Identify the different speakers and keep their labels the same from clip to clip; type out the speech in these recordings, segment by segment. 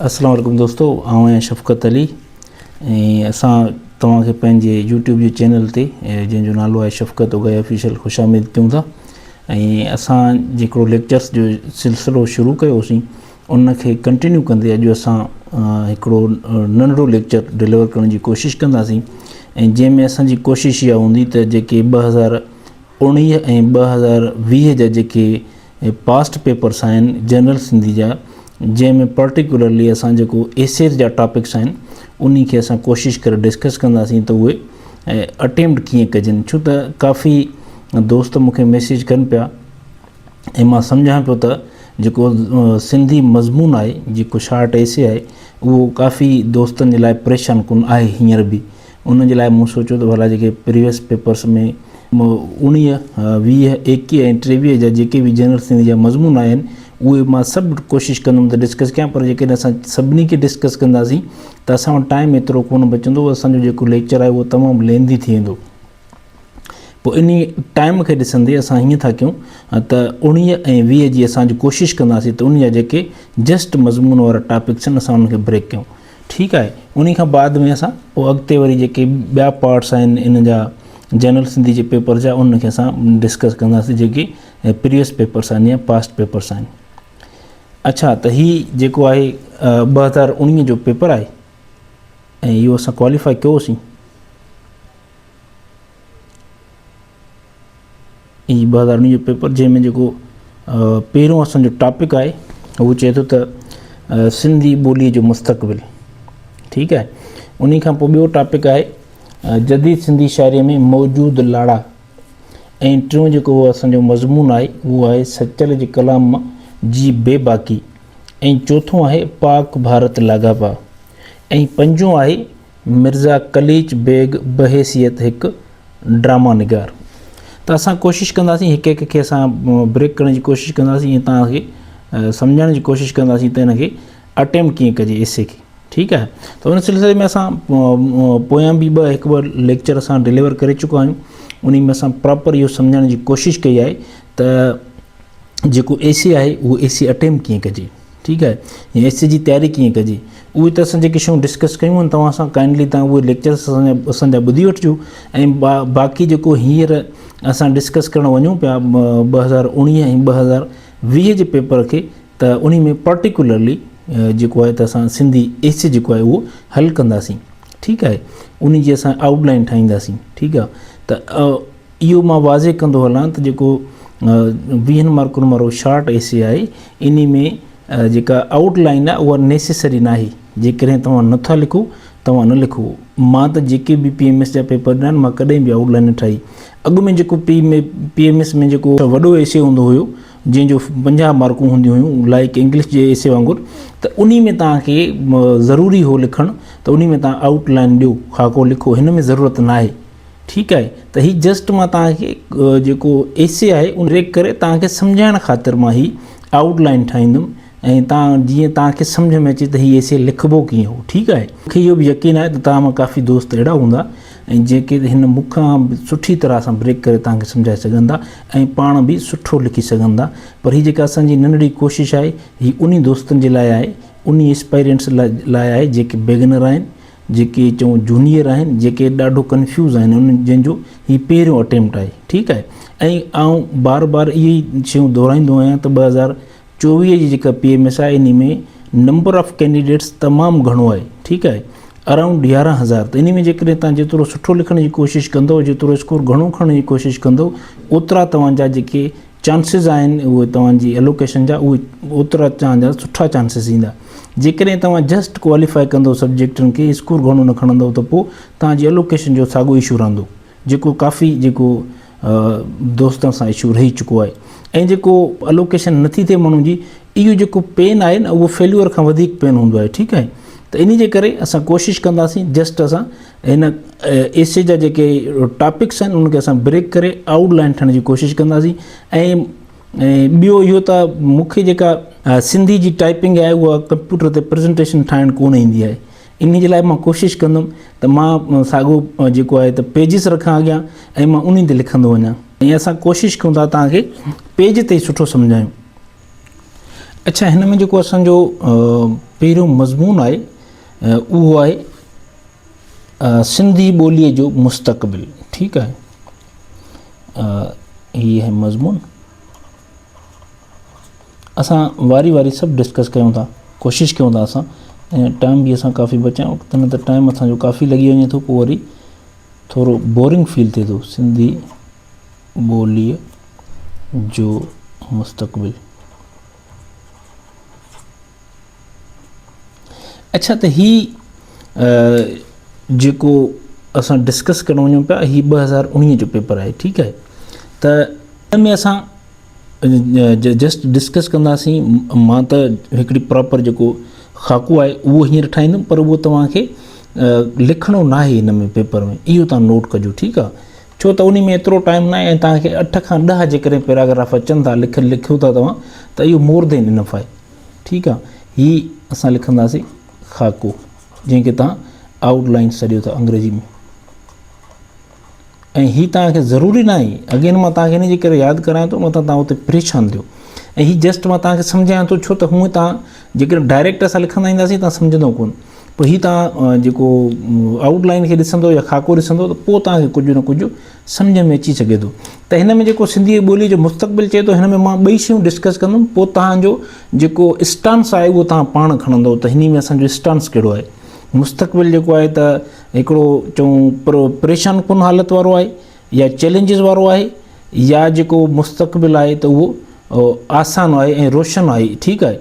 Speaker 1: السلام عليڪم دوستو آئون آهيان شفقت علي ۽ اسان توهان کي پنهنجي يوٽيوب جي چينل تي جنهن جو نالو آهي شفقت اوگائي آفيشل خوش آمديد ڪيون ٿا ۽ اسان جيڪو ليڪچرس جو سلسلو شروع ڪيوسين ان کي ڪنٽينيو ڪندي اڄ اسان هڪڙو ننڍڙو ليڪچر ڊليور ڪرڻ جي ڪوشش ڪنداسين ۽ جنهن ۾ اسان جي ڪوشش اها هوندي ته جيڪي 2019 ۽ 2020 جا جيڪي پاسٽ پيپرس آهن جنرل سنڌي جا جنهن ۾ پرٽيڪولرلي اسان جيڪو ايسيز جا ٽاپڪس آهن انهي کي اسان ڪوشش ڪري ڊسڪس ڪنداسين ته اهي اٽيمپٽ ڪيئن ڪجن ڇو ته ڪافي دوست مون کي ميسيج ڪن پيا ۽ مان سمجهان پيو ته جيڪو سنڌي مضمون آهي جيڪو شارٽ ايسي آهي اهو ڪافي دوستن جي لاء پريشان ڪن آهي هينئر به ان جي لاء مون سوچيو ته ڀلا جيڪي پريويس پيپرس ۾ اوڻيهه، 20، 21 ۽ 23 جا جيڪي به جنرل سنڌي جا مضمون آيا آهن اهي مان سڀ ڪوشش ڪندم ته ڊسڪس ڪيان پر جيڪڏهن اسان سڀني کي ڊسڪس ڪنداسين ته اسان وٽ ٽائيم ايترو ڪونه بچندو اسان جو جيڪو ليڪچر آهي اهو تمام ليندي ٿي ويندو پوء انهي ٽائيم کي ڏسندي اسان هيئن ٿا ڪيون ته اوڻيهه ۽ 20 جي اسان اڄ ڪوشش ڪنداسين ته ان جا جيڪي جسٽ مضمون وارا ٽاپڪس آهن اسان انهن کي بريڪ ڪيون ٺيڪ آهي انهي کان بعد ۾ اسان پوء اڳتي وري جيڪي ٻيا پارٽس آهن ان جا جنرل سنڌي جي پيپر جا انهن کي اسان ڊسڪس ڪنداسين جيڪي پريويس پيپرس آهن يا پاسٽ پيپرس آهن اڇا ته هي جيڪو آهي 2019 جو پيپر آهي ۽ اهو اسان ڪواليفائي ڪيوسين هي 2019 جو پيپر جنهن ۾ جيڪو پهريون اسان جو ٽاپڪ آهي هو چئي ٿو ته سنڌي ٻولي جو مستقبل ٺيڪ آهي انهي کان پوء ٻيو ٽاپڪ آهي جديد سنڌي شاعري ۾ موجود لاڙا ۽ ٽيون جيڪو اسان جو مضمون آهي اهو آهي سچل جي ڪلام جي بي باڪي ۽ چوٿون آهي پاڪ ڀارت لاڳاپا ۽ پنجون آهي مرزا قليچ بيگ بحيثيت هڪ ڊراما نگار. ته اسان ڪوشش ڪنداسين هڪ هڪ کي اسان بريڪ ڪرڻ جي ڪوشش ڪنداسين ۽ توهان کي سمجهائڻ جي ڪوشش ڪنداسين ته ان کي اٽيمپٽ ڪيئن ڪجي ايسي کي ٺيڪ آهي ته ان سلسلي ۾ اسان پويان به ٻه هڪ ٻه ليڪچر اسان ڊليور ڪري چڪا آهيون ان ۾ اسان پراپر اهو سمجهائڻ جي ڪوشش ڪئي آهي ته جيڪو ايسي آهي اهو ايسي اٽيمپٽ ڪيئن ڪجي ٺيڪ آهي يا ايس سي جي تياري ڪيئن ڪجي اهي ته اسان جيڪي شيون ڊسڪس ڪيون آهن توهان سان ڪائنڊلي توهان اهي ليڪچرس اسان جا اسان جا ٻڌي وٺجو ۽ باقي جيڪو هينئر اسان ڊسڪس ڪرڻ وڃون پيا 2019 ۽ 2020 جي پيپر کي ته انهي ۾ پرٽيڪولرلي جيڪو آهي ته اسان سنڌي ايس سي جيڪو آهي اهو حل ڪنداسين ٺيڪ آهي انهي جي اسان آئوٽ لائن ٺاهينداسين ٺيڪ آهي ته اهو مان واضح ڪندو هلان ته جيڪو ويهن مارڪن وارو شارٽ ايسي آهي انهي ۾ جيڪا آئوٽ لائن آهي اها نيسيسري ناهي جيڪڏهن توهان نٿا لکو توهان نه لکو مان ته جيڪي به پي ايم ايس جا پيپر ڏنا آهن مان ڪڏهن به آئوٽ لائن نه ٺاهي اڳ ۾ جيڪو پي ۾ پي ايم ايس ۾ جيڪو وڏو ايسي هوندو هيو جنهن جو 50 مارڪون هونديون هيون لائڪ انگلش جي ايسي وانگر ته انهي ۾ توهان کي ضروري هو لکڻ ته انهي ۾ توهان آئوٽ لائن ڏيو خاڪو لکو هن ۾ ضرورت ناهي ٺيڪ آهي ته هي جسٽ مان توهان کي جيڪو ايسي آهي ان ريڪ ڪري توهان کي سمجهائڻ خاطر مان هي آئوٽ لائن ٺاهيندم ۽ توهان جيئن توهان کي سمجهه ۾ اچي ته هي ايسي لکبو ڪيئن هو ٺيڪ آهي مون کي اهو به يقين آهي ته توهان مان ڪافي دوست اهڙا هوندا ۽ جيڪي هن مون کان به سٺي طرح سان بريڪ ڪري توهان کي سمجهائي سگهندا ۽ پاڻ به سٺو لکي سگهندا پر هي جيڪا اسان جي ننڍڙي ڪوشش آهي هي انهي دوستن جي لاء آهي انهي اسپائرنٽس لاء آهي جيڪي بگنر آهن جيڪي چئون جونيئر آهن جيڪي ڏاڍو ڪنفيوز آهن انهن جن جو هي پهريون اٽيمپٽ آهي ٺيڪ آهي ۽ آئون بار بار اهي ئي شيون دهرائيندو آهيان ته 2024 جي جيڪا پي ايم ايس آهي انهي ۾ نمبر آف ڪينڊيڊيٽس تمام گهڻو آهي ٺيڪ آهي اراؤنڊ 11000 ته انهي ۾ جيڪڏهن توهان جيترو سٺو لکڻ جي ڪوشش ڪندو جيترو اسڪور گهڻو کڻڻ جي ڪوشش ڪندو اوترا توهان جا جيڪي چانسز آهن اهي توهان جي الوڪيشن جا اهي اوترا توهان جا سٺا چانسز ايندا جيڪڏهن توهان جسٽ ڪواليفائي ڪندو سبجيڪٽن کي اسڪور گهڻو نه کڻندو ته پوء توهان جي الوڪيشن جو ساڳو اشو رهندو جيڪو ڪافي جيڪو دوستن سان اشو رهي چڪو آهي ۽ جيڪو الوڪيشن نٿي ٿئي ماڻهو جي اهو جيڪو پين آهي نه اهو فيليور کان وڌيڪ پين هوندو آهي ٺيڪ آهي ته ان جي ڪري اسان ڪوشش ڪنداسين جسٽ اسان هن ايسي جا جيڪي ٽاپڪس آهن ان کي اسان بريڪ ڪري آئوٽ لائن ٺاهڻ جي ڪوشش ڪنداسين ۽ ٻيو اهو ته مون کي جيڪا سنڌي جي ٽائپنگ آهي اها ڪمپيوٽر تي پريزنٽيشن ٺاهڻ ڪونه ايندي آهي ان جي لاء مان ڪوشش ڪندم ته مان ساڳو جيڪو آهي ته پيجز رکان اڳيان ۽ مان انهي تي لکندو وڃان ۽ اسان ڪوشش ڪيون ٿا توهان کي پيج تي ئي سٺو سمجهايون. اڇا هن ۾ جيڪو اسان جو پهريون مضمون آهي اهو آهي سنڌي ٻوليء جو مستقبل ٺيڪ آهي هي آهي مضمون اسان واري واري سڀ ڊسڪس ڪيون ٿا ڪوشش ڪيون ٿا اسان ۽ ٽائم به اسان ڪافي بچايون ته نه ته ٽائم اسانجو ڪافي لڳي وڃي ٿو پوء وري ٿورو بورنگ فيل ٿئي ٿو سنڌي ٻوليء جو مستقبل اڇا ته هي جيڪو اسان ڊسڪس ڪرڻ وڃون پيا هي 2019 جو پيپر آهي ٺيڪ آهي ته ان ۾ اسان جسٽ ڊسڪس ڪنداسين مان ته هڪڙي پراپر جيڪو خاڪو آهي اهو هينئر ٺاهيندم پر اهو توهان کي لکڻو ناهي هن ۾ پيپر ۾ اهو توهان نوٽ ڪجو ٺيڪ آهي ڇو ته انهي ۾ ايترو ٽائيم ناهي ۽ توهان کي اٺ کان ڏهه جيڪڏهن پيراگراف اچن ٿا لک لکيو ٿا توهان ته اهو مور دين انف آهي ٺيڪ آهي هي اسان لکنداسين خاڪو جنهن کي توهان آئوٽ لائن سڏيو ٿا انگريزي ۾ ۽ هي توهان کي ضروري ناهي اگين مان توهان کي ان جي ڪري ياد ڪرايان ٿو متان توهان اتي پريشان ٿيو ۽ هي جسٽ مان توهان کي سمجهايان ٿو ڇو ته هونء توهان جيڪڏهن ڊائريڪٽ اسان لکندا اينداسين توهان سمجهندو ڪونه پوء هي توهان جيڪو آئوٽ لائن کي ڏسندو يا خاڪو ڏسندو ته پوء توهان کي ڪجهه نه ڪجهه سمجهه ۾ اچي سگهي ٿو ته هن ۾ جيڪو سنڌي ٻولي جو مستقبل چئي ٿو هن ۾ مان ٻئي شيون ڊسڪس ڪندم پوء توهان جو جيڪو اسٽانس آهي اهو توهان پاڻ کڻندو ته هن ۾ اسان جو اسٽانس ڪهڙو آهي مستقبل جيڪو آهي ته هڪڙو چئون پريشان ڪن حالت وارو آهي يا چئلينجز وارو آهي يا جيڪو مستقبل آهي ته اهو آسان آهي ۽ روشن آهي ٺيڪ آهي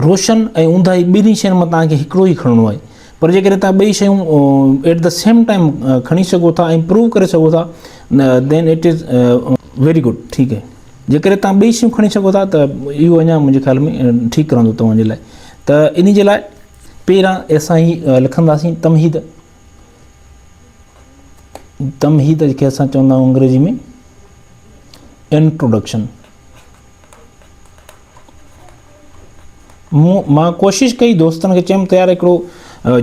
Speaker 1: روشن ۽ اونداهي ٻنهي شين مان توهان کي هڪڙو ئي کڻڻو آهي پر جيڪڏهن توهان ٻئي شيون ايٽ the same time کڻي سگهو ٿا ۽ پروو ڪري سگهو ٿا then it is very good ٺيڪ آهي جيڪڏهن توهان ٻئي شيون کڻي سگهو ٿا ته اهو اڃا منهنجي خيال ۾ ٺيڪ رهندو توهان جي لاء ته ان جي لاء پهريان اسان هي لکنداسين تمهيد تمهيد کي اسان چوندا آهيون انگريزي ۾ انٽروڊڪشن مون مان ڪوشش ڪئي دوستن کي چيم ته يار هڪڙو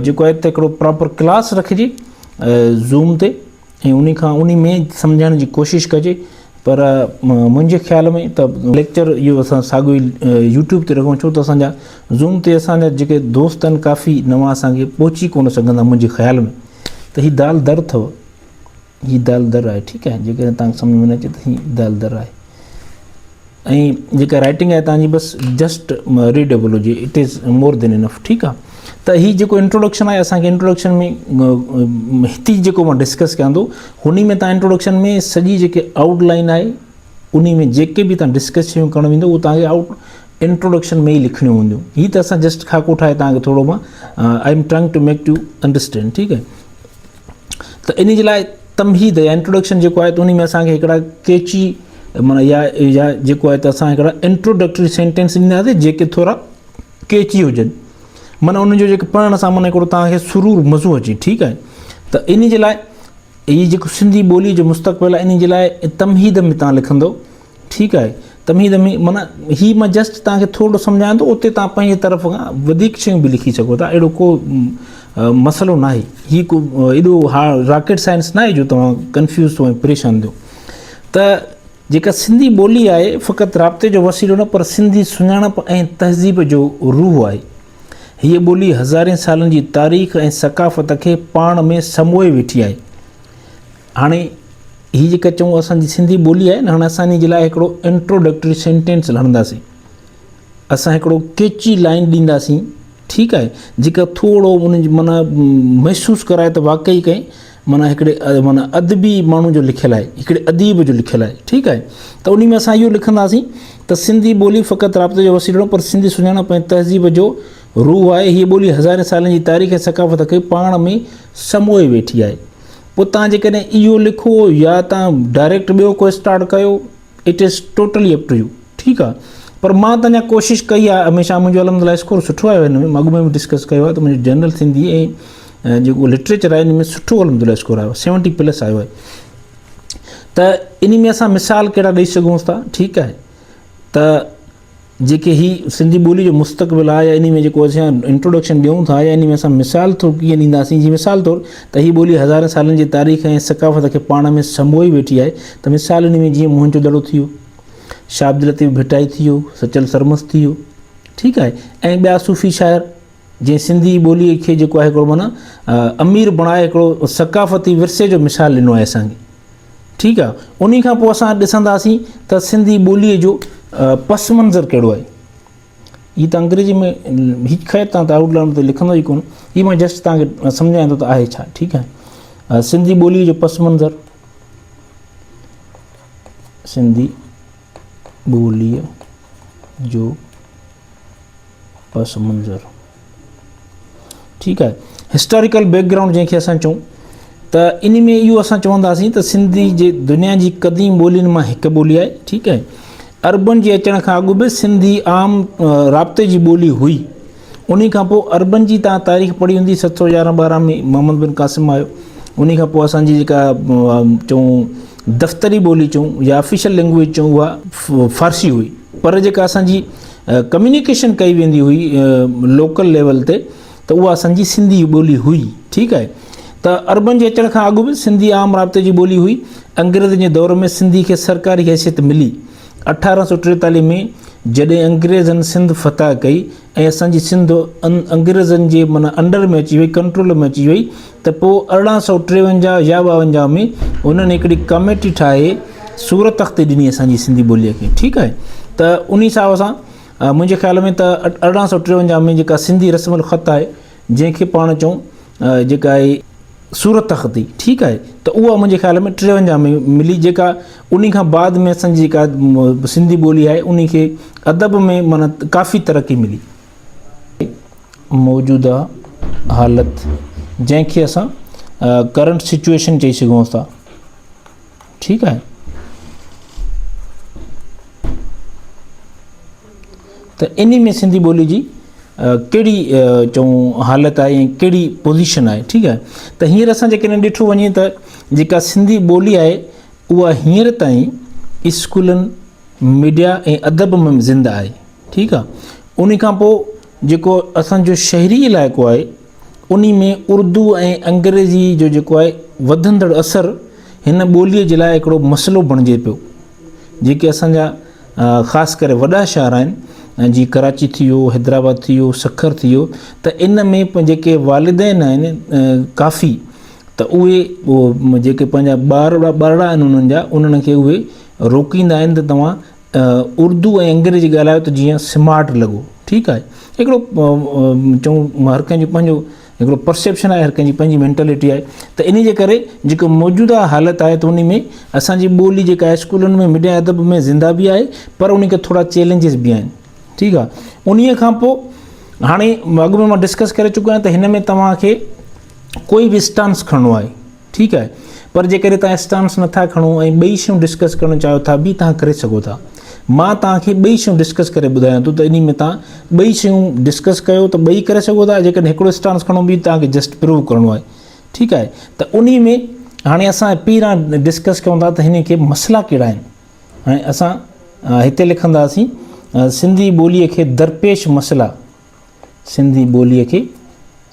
Speaker 1: جيڪو آهي ته هڪڙو پراپر ڪلاس رکجي زوم تي ۽ انهي کان انهي ۾ سمجهائڻ جي ڪوشش ڪجي پر منهنجي خيال ۾ ته ليڪچر اهو اسان ساڳيو ئي يوٽيوب تي رکون ڇو ته اسان جا زوم تي اسان جا جيڪي دوست آهن ڪافي نوان اسان کي پهچي ڪونه سگهندا منهنجي خيال ۾ ته هي دال در اٿو هي دال در آهي ٺيڪ آهي جيڪڏهن توهان کي سمجھ ۾ نه اچي ته هي دال در آهي ۽ جيڪا رائٽنگ آهي توهان جي بس جسٽ ريڊيبل هجي it is more than enough ٺيڪ آهي ته هي جيڪو انٽروڊڪشن آهي اسان کي انٽروڊڪشن ۾ هتي جيڪو مان ڊسڪس ڪيان ٿو هن ۾ توهان انٽروڊڪشن ۾ سڄي جيڪي آئوٽ لائن آهي ان ۾ جيڪي به توهان ڊسڪس شيون ڪرڻ ويندو اهو توهان کي آئوٽ انٽروڊڪشن ۾ ئي لکڻيون هونديون هي ته اسان جسٽ خاڪو ٺاهي توهان کي ٿورو مان I am trying to make to understand ٺيڪ آهي ته انهي جي لاء تمهيد يا انٽروڊڪشن جيڪو آهي ته انهي ۾ اسان کي هڪڙا ڪيچي معنيٰ يا يا جيڪو آهي ته اسان هڪڙا انٽروڊڪٽري سينٽينس ڏينداسين جيڪي ٿورا ڪيچي هجن معنيٰ انهن جو جيڪو پڙهڻ سان معنيٰ هڪڙو توهان کي سرور مزو اچي ٺيڪ آهي ته انهي جي لاء هي جيڪو سنڌي ٻولي جو مستقبل آهي انهي جي لاء تمهيد ۾ توهان لکندو ٺيڪ آهي تمهيد ۾ معنيٰ هي مان جسٽ توهان کي ٿورڙو سمجهايان ٿو اتي توهان پنهنجي طرف کان وڌيڪ شيون به لکي سگهو ٿا اهڙو ڪو مسئلو ناهي هي ڪو ايڏو ها راڪيٽ سائنس ناهي جو توهان ڪنفيوز ٿو ۽ پريشان ٿيو ته جيڪا سنڌي ٻولي آهي فقط رابطي جو وسيلو نه پر سنڌي سڃاڻپ ۽ تهذيب جو روح آهي هيء ٻولي هزارين سالن جي تاريخ ۽ ثقافت کي پاڻ ۾ سموئي ويٺي آهي هاڻي هي جيڪا چئون اسان جي سنڌي ٻولي آهي نه هاڻي اسان ان جي لاء هڪڙو انٽروڊڪٽري سينٽينس هڻنداسين اسان هڪڙو ڪيچي لائن ڏينداسين ٺيڪ آهي جيڪا ٿورو ان جي معنيٰ محسوس ڪرائي ته واقعي ڪنهن معنيٰ هڪڙي معنيٰ ادبي ماڻهو جو لکيل آهي هڪڙي اديب جو لکيل آهي ٺيڪ آهي ته ان ۾ اسان اهو لکنداسين ته سنڌي ٻولي فقط رابطي جو وسيلو نه پر سنڌي سڃاڻپ ۽ تهذيب جو روح آهي هيء ٻولي هزارين سالن جي تاريخ ۽ ثقافت کي پاڻ ۾ سموئي ويٺي آهي پوء توهان جيڪڏهن اهو لکو يا توهان ڊائريڪٽ ٻيو ڪو اسٽارٽ ڪيو it is totally up to you ٺيڪ آ پر مان ته اڃا ڪوشش ڪئي آ هميشه منهنجو الحمد لله اسڪور سٺو آيو هن ۾ مان اڳ ۾ به ڊسڪس ڪيو آ ته منهنجو جنرل سنڌي ۽ جيڪو لٽريچر آهي ان ۾ سٺو الحمد لله اسڪور آيو 70 پلس آيو آهي ته ان ۾ اسان مثال ڪهڙا ڏئي سگهون ٿا ٺيڪ آهي ته جيڪي هي سنڌي ٻولي جو مستقبل آهي يا انهي ۾ جيڪو اسان انٽروڊڪشن ڏيون ٿا يا انهي ۾ اسان مثال طور ڪيئن ڏينداسين جي مثال طور ته هي ٻولي هزارين سالن جي تاريخ ۽ ثقافت کي پاڻ ۾ سموئي ويٺي آهي ته مثال انهي ۾ جيئن موهن جو دڙو ٿي ويو شاهه عبداللطيف ڀٽائي ٿي ويو سچل سرمست ٿي ويو ٺيڪ آهي ۽ ٻيا صوفي شاعر جنهن سنڌي ٻوليء کي جيڪو آهي هڪڙو معنيٰ امير بڻائي هڪڙو ثقافتي ورثي جو مثال ڏنو آهي اسان کي. ٺيڪ آهي، انهي کان پوء اسان ڏسنداسين ته سنڌي ٻوليء جو پس منظر ڪهڙو آهي. هي ته انگريزي ۾ هي خير تان ته آئوٽ لائن تي لکندو ئي ڪونه، هي مان جسٽ تان کي سمجهايان ٿو ته آهي ڇا. ٺيڪ آهي، سنڌي ٻوليء جو پس منظر، سنڌي ٻوليء جو پس منظر. ٺيڪ آهي، هسٽاريڪل بيڪ گرائونڊ جنهن کي اسان چئون ته ان ۾ اهو اسان چونداسين ته سنڌي جي دنيا جي قديم ٻولين مان هڪ ٻولي آهي. ٺيڪ آهي، عربن جي اچڻ کان اڳ به سنڌي عام رابطي جي ٻولي هئي. ان کان پوء عربن جي تان تاريخ پڙهي هوندي، 711 12 ۾ محمد بن قاسم آيو. ان کان پوء اسان جي جيڪا چئون دفتري ٻولي چئون يا آفيشل لينگويج چئون اها فارسي هئي، پر جيڪا اسان جي ڪميونيڪيشن ڪئي ويندي هئي لوڪل ليول تي ته اها اسان جي سنڌي ٻولي هئي. ٺيڪ آهي، ته عربن جي اچڻ کان اڳ به سنڌي عام رابطي جي ٻولي هئي. انگريزن جي دور ۾ سنڌي کي سرڪاري حيثيت ملي. 1843 ۾ جڏهن انگريزن سنڌ فتح ڪئي ۽ اسان جي سنڌ انگريزن جي معنيٰ انڊر ۾ اچي وئي، ڪنٽرول ۾ اچي وئي، ته پوء 1853 يا 52 ۾ انهن هڪڙي ڪميٽي ٺاهي صورت تختي ڏني اسان جي سنڌي ٻوليء کي. ٺيڪ آهي، ته انهي حساب سان منهنجي خيال ۾ ته 1853 ۾ جيڪا سنڌي رسم الخط آهي جنهن کي پاڻ چئون جيڪا آهي صورت تختي، ٺيڪ آهي، ته اها منهنجي خيال ۾ 53 ۾ ملي، جيڪا انهي کان بعد ۾ اسان جي جيڪا سنڌي ٻولي آهي انهي کي ادب ۾ معنيٰ ڪافي ترقي ملي. موجوده حالت جنهن کي اسان ڪرنٽ سچوئيشن چئي سگهون ٿا. ٺيڪ آهي، ته انهي ۾ سنڌي ٻولي جي ڪهڙي چئون حالت آهي ۽ ڪهڙي پوزيشن آهي. ٺيڪ آهي، ته هينئر اسان جيڪڏهن ڏٺو وڃي ته جيڪا سنڌي ٻولي آهي اها هينئر تائين اسڪولن، ميڊيا ۽ ادب ۾ زنده آهي. ٺيڪ آهي، انهي کان پوء جيڪو اسان جو شهري علائقو آهي انهي ۾ اردو ۽ انگريزي جو جيڪو آهي وڌندڙ اثر هن ٻوليء جي لاء هڪڙو مسئلو بڻجي پيو. جيڪي اسان جا خاص ڪري وڏا شهر آهن جيئن ڪراچي ٿي ويو، حيدرآباد ٿي ويو، سکر ٿي ويو، ته ان ۾ جيڪي والدين آهن ڪافي ته اهي جيڪي پنهنجا ٻارڙا ٻارڙا آهن انهن جا انهن کي اهي روڪيندا آهن ته توهان اردو ۽ انگريزي ڳالهايو ته جيئن سمارٽ لڳو. ٺيڪ آهي، هڪڙو چئون هر ڪنهن جو پنهنجو هڪڙو پرسيپشن آهي، هر ڪنهن جي پنهنجي مينٽلٽي آهي. ته انهي جي ڪري جيڪو موجوده حالت آهي ته انهي ۾ اسان جي ٻولي جيڪا آهي اسڪولن ۾ ميڊيا ادب ۾ زنده به آهي پر انهي کي ٿورا چئلينجز به آهن. ٺيڪ آهي، انهي کان پوء هاڻي اڳ ۾ مان ڊسڪس ڪري چڪو آهيان ته هن ۾ توهان کي ڪوئي به اسٽانس کڻڻو آهي. ٺيڪ آهي، پر جيڪڏهن توهان اسٽانس نٿا کڻو ۽ ٻئي شيون ڊسڪس ڪرڻ چاهيو ٿا به توهان ڪري سگهو ٿا. مان توهان کي ٻئي شيون ڊسڪس ڪري ٻڌايان ٿو ته انهي ۾ توهان ٻئي شيون ڊسڪس ڪيو ته ٻئي ڪري سگهو ٿا، جيڪڏهن هڪڙو اسٽانس کڻو به توهان کي جسٽ پروو ڪرڻو آهي. ٺيڪ آهي، ته انهي ۾ هاڻي اسان پهريان ڊسڪس ڪيون ٿا ته هن کي مسئلا ڪهڙا آهن. هاڻي اسان هتي لکنداسين سنڌي ٻوليء کي درپيش مسئلا. سنڌي ٻوليء کي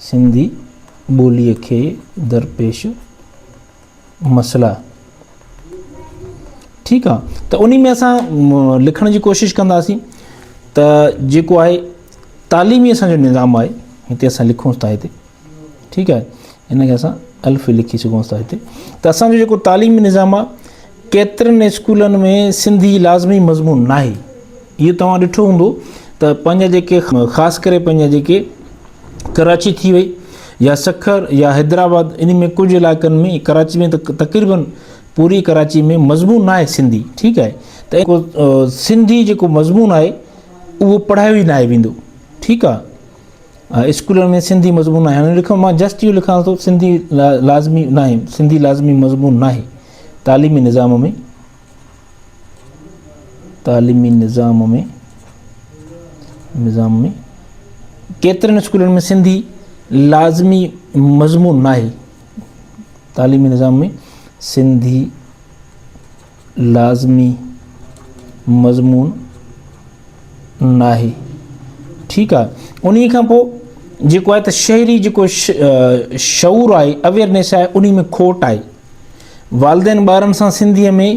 Speaker 1: سنڌي ٻوليء کي درپيش مسئلا. ٺيڪ آ، ته انهي ۾ اسان لکڻ جي ڪوشش ڪنداسين ته جيڪو آهي تعليمي اسان جو نظام آهي، هتي اسان لکون ٿا هتي. ٺيڪ آهي، ان کي اسان الف لکي سگهون ٿا هتي. ته اسان جو جيڪو تعليمي نظام آهي ڪيترن اسڪولن ۾ سنڌي لازمي مضمون ناهي. اهو توهان ڏٺو هوندو ته پنهنجا جيڪي خاص ڪري پنهنجا جيڪي ڪراچي ٿي وئي يا سکر يا حيدرآباد، ان ۾ ڪجهه علائقن ۾ ڪراچي ۾ ته تقريبن پوري ڪراچي ۾ مضمون ناهي سنڌي. ٺيڪ آهي، ته سنڌي جيڪو مضمون آهي اهو پڙهايو ئي ناهي ويندو. ٺيڪ آهي، اسڪولن ۾ سنڌي مضمون ناهي. هاڻي لکان مان جسٽ اهو لکان ٿو سنڌي لازمي ناهي، سنڌي لازمي مضمون ناهي تعليمي نظام ۾، تعليمي نظام ۾ نظام ۾ ڪيترن اسڪولن ۾ سنڌي لازمي مضمون ناهي. تعليمي نظام ۾ سنڌي لازمي مضمون ناهي. ٺيڪ آهي، انهي کان پوء جيڪو آهي ته شهري جيڪو شعور آهي، اويئرنيس آهي، انهي ۾ کوٽ آهي. والدين ٻارن سان سنڌيء ۾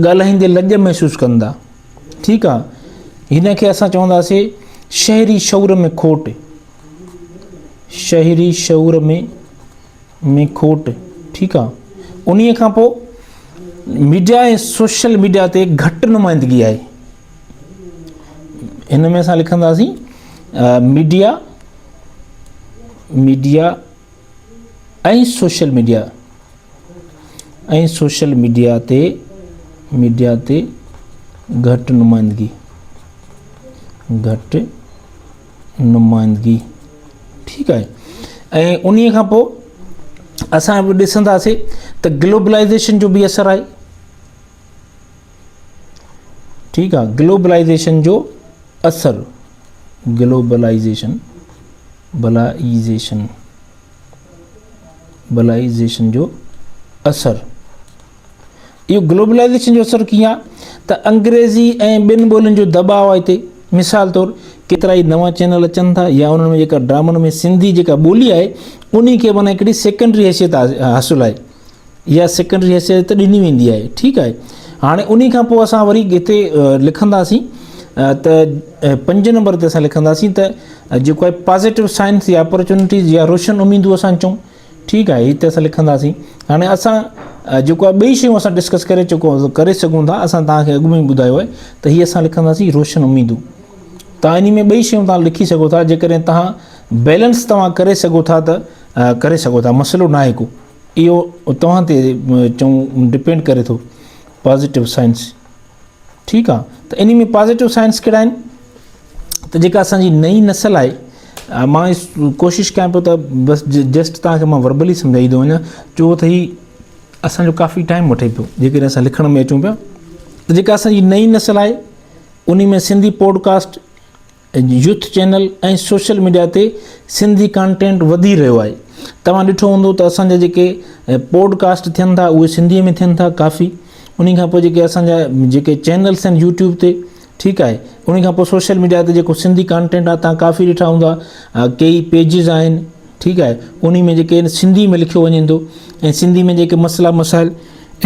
Speaker 1: ڳالهائيندي لڄ محسوس ڪن ٿا. ٺيڪ آهي، هن کي اسان چونداسين شهري شعور ۾ کوٽ. شهري شعور ۾ ۾ کوٽ ٺيڪ آ انهي کان پوء ميڊيا ۽ سوشل ميڊيا تي گهٽ نمائندگي آهي هن ۾ اسان لکنداسين media media ۽ social media ۽ social media تي ميڊيا تي گهٽ نمائندگي گهٽ نمائندگي ٺيڪ آهي ۽ انهي کان پوء اسان به ڏسنداسي ته گلوبلائزيشن جو به اثر آهي ٺيڪ آهي گلوبلائزيشن جو اثر گلوبلائزيشن بلائزيشن بلائزيشن جو اثر اهو گلوبلائيزيشن جو اثر ڪيئن آهي ته انگريزي ۽ ٻين ٻولين جو دٻاء آهي هتي مثال طور ڪيترا ئي نوان چينل اچن ٿا يا انهن ۾ جيڪا ڊرامن ۾ سنڌي جيڪا ٻولي آهي انهي کي معنی هڪڙي سيڪنڊري حيثيت حاصل آهي يا سيڪنڊري حيثيت ڏني ويندي آهي ٺيڪ آهي هاڻي انهي کان پوء اسان وري هتي لکنداسين ته پنج نمبر تي اسان لکنداسين ته جيڪو آهي پازيٽو سائنس يا اپرچونٽيز يا روشن اميدون اسان چئون ٺيڪ آهي هتي اسان لکنداسين هاڻي اسان جيڪو آهي ٻئي شيون اسان ڊسڪس ڪري چڪو ڪري سگهون ٿا اسان توهان کي اڳ ۾ ٻڌايو آهي ته هي اسان لکنداسين روشن اميدون تان انهي ۾ ٻئي شيون تان لکي سگهو ٿا جيڪڏهن تهان بيلنس توهان ڪري سگهو ٿا ته ڪري سگهو ٿا مسئلو نه آهي ڪو اهو توهان تي چئون ڊپينڊ ڪري ٿو پازيٽو سائنس ٺيڪ آ ته انهي ۾ پازيٽو سائنس ڪهڙا آهن ته جيڪا اسان جي نئين نسل آهي مان ڪوشش ڪيان پيو ته بس جسٽ توهان کي مان وربلي سمجهائيندو وڃان ڇو ته هي اسان جو ڪافي ٽائيم وٺي پيو جيڪڏهن اسان لکڻ ۾ اچون پيا ته جيڪا اسان جي نئين نسل آهي انهي ۾ Sindhi podcast youth channel ۽ social media تي سنڌي ڪانٽينٽ وڌي رهيو آهي توهان ڏٺو هوندو ته اسان جا جيڪي پوڊ ڪاسٽ ٿين ٿا اهي سنڌي ۾ ٿين ٿا ڪافي انهي کان پوء جيڪي اسان جا جيڪي چينلس آهن يوٽيوب تي ٺيڪ آهي انهي کان پوء سوشل ميڊيا تي جيڪو سنڌي ڪانٽينٽ آهي توهان ڪافي ڏٺا هوندا ڪيئي پيجز آهن ٺيڪ آهي انهي ۾ جيڪي سنڌي ۾ لکيو وڃي ٿو ۽ سنڌي ۾ جيڪي مسئلا مسائل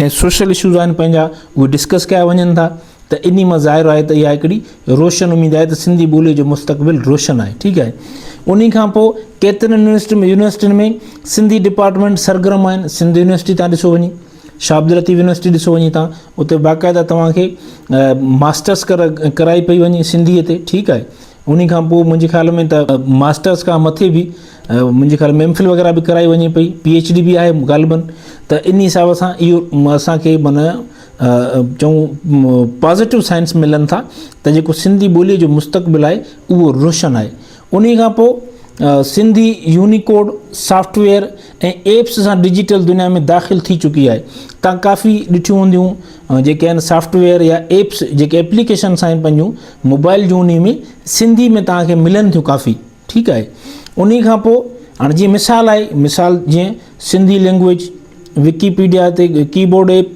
Speaker 1: ۽ سوشل اشوز آهن پنهنجا اهي ڊسڪس ڪيا وڃن ٿا ته انهي مان ظاهر آهي ته اها هڪڙي روشن اميد آهي ته سنڌي ٻولي جو مستقبل روشن آهي ٺيڪ آهي انهي کان پوء ڪيترن يونيورسٽين ۾ سنڌي ڊپارٽمينٽ سرگرم آهن سنڌ يونيورسٽي تان ڏسو وڃي شاهه عبداللطيف يونيورسٽي ڏسو وڃي تان اتي باقاعده توهان کي ماسٽرس ڪرائي پئي وڃي سنڌي تي ٺيڪ آهي انهي کان پوء منهنجي خيال ۾ ته ماسٽرس کان مٿي به منهنجي خيال ۾ ايم فل وغيره به ڪرائي وڃي پئي پي ايڇ ڊي به آهي غالبن ته انهي حساب سان اهو اسان کي معنی چئون پازيٽو سائنس ملن ٿا ته جيڪو سنڌي ٻولي جو مستقبل آهي اهو روشن آهي انهي کان پوء Sindhi Unicode software ۽ apps سان ڊجيٽل دنيا ۾ داخل ٿي چڪي آهي تان ڪافي ڏٺيون هونديون جيڪي آهن سافٽ ويئر يا ايپس جيڪي ايپليڪيشنس آهن پنهنجون موبائل جون انهي ۾ سنڌي ۾ توهان کي ملن ٿيون ڪافي ٺيڪ آهي انهي کان پوء هاڻي جيئن مثال آهي مثال جيئن سنڌي لينگويج وڪيپيڊيا تي ڪيبورڊ ايپ